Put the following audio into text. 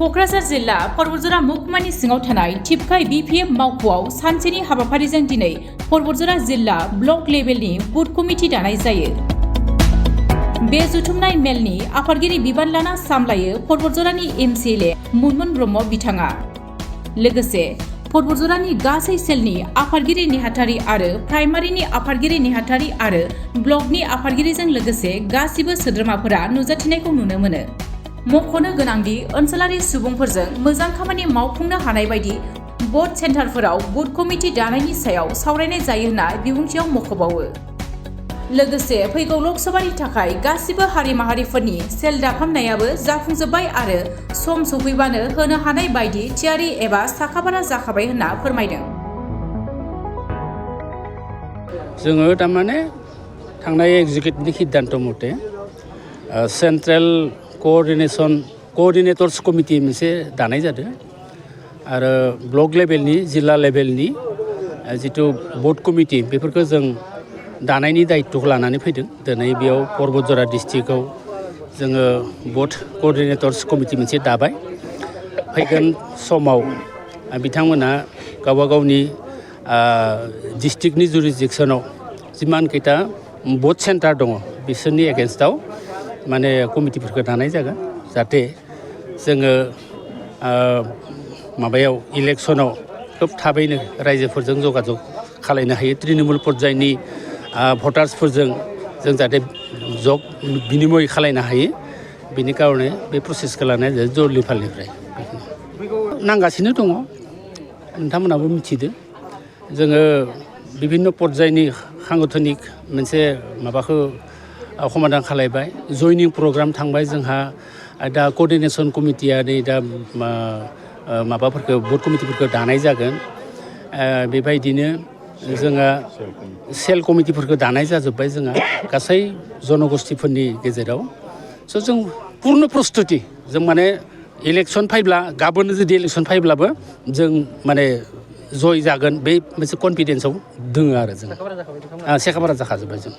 क'क्राझार जिल्ला परबतझरा महकुमानि सिङाव थानाय थिपकाय BPF मावख'आव सानसेनि हाबाफारिजों दिनै परबतझरा जिल्ला ब्लक लेभेलनि बुथ कमिटि दानाय जायो। बे जुथुमनाय मेलनि आफादगिरि बिबान लाना सामलायो परबतझरानि MCLA मुनमुन ब्रह्म बिथाङा। लोगोसे परबतझरानि गासै सेलनि आफादगिरि नेहाथारि आरो प्राइमारिनि आफादगिरि नेहाथारि आरो ब्लकनि आफादगिरिजों लोगोसे गासिबो सोद्रोमाफोरा नुजाथिनायखौ नुनो मोनो। मख'नो गोनांदि ओनसोलारि सुबुंफोरजों मोजां खामानि मावफुंनो हानाय बायदि भट सेन्टारफोराव बुथ कमिटि दानायनि सायाव सावरायनाय जायो होनना बिबुंथियाव मख'बावो। लोगोसे फैगौ लकसभानि थाखाय गासिबो हारि माहारिफोरनि सेल दाफामनायाबो जाफुंजोब्बाय आरो सम सफैबानो होनो हानाय बायदि थियारि एबा साखाफारा जाखाबाय होनना फोरमायदों। जोङो थारमाने थांनाय एग्जिकिउटिभनि सिद्धान्त मथे सेन्ट्रेल कोअर्डिनेटर्स कमिटि मोनसे दानाय जादों आरो ब्लक लेभेलनि जिल्ला लेभेलनि जितु भट कमिटि बेफोरखौ जों दानायनि दायित्वखौ लानानै फैदों। दिनै बेयाव परबतझरा डिस्ट्रिक्टआव जोङो भट कोअर्डिनेटर्स कमिटि मोनसे दाबाय। फैगोन समाव बिथांमोना गावबा गावनि डिस्ट्रिक्टनि जुरिसडिक्सनाव जिमान खैथा भट सेन्टार दङ बिसोरनि एगेन्स्टआव माने कमिटिफोरखौ दानाय जागोन जाहाथे जोङो माबायाव इलेक्सनाव खोब थाबैनो रायजोफोरजों जगाजग खालामनो हायो। तृणमूल पर्यायनि भटार्सफोरजों जों जाहाथे जग बिनिमय खालामनो हायो। बेनि कारणे बे प्रसेसखौ लानाय जायो जरलि फालनिफ्राय नांगासिनो दङ। नोंथांमोनाबो मिथिदो जोङो बिभिन्न पर्यायनि सांगठनिक मोनसे माबाखौ समाधान खालामबाय। जयनिं प्रग्राम थांबाय जोंहा दा कोअर्डिनेसन कमिटिया नै दा माबाफोरखौ भट कमिटिफोरखौ दानाय जागोन। बेबायदिनो जोंहा सेल कमिटिफोरखौ दानाय जाजोब्बाय जोंहा गासै जनगोष्ठीफोरनि गेजेराव। स' जों पुर्ण प्रस्तुति जों माने इलेक्सन फैब्ला गाबोन जुदि इलेक्सन फैब्लाबो जों माने जय जागोन बे मोनसे कनफिडेन्सआव दोङो आरो जों सेखाफारा जाखाजोब्बाय जों।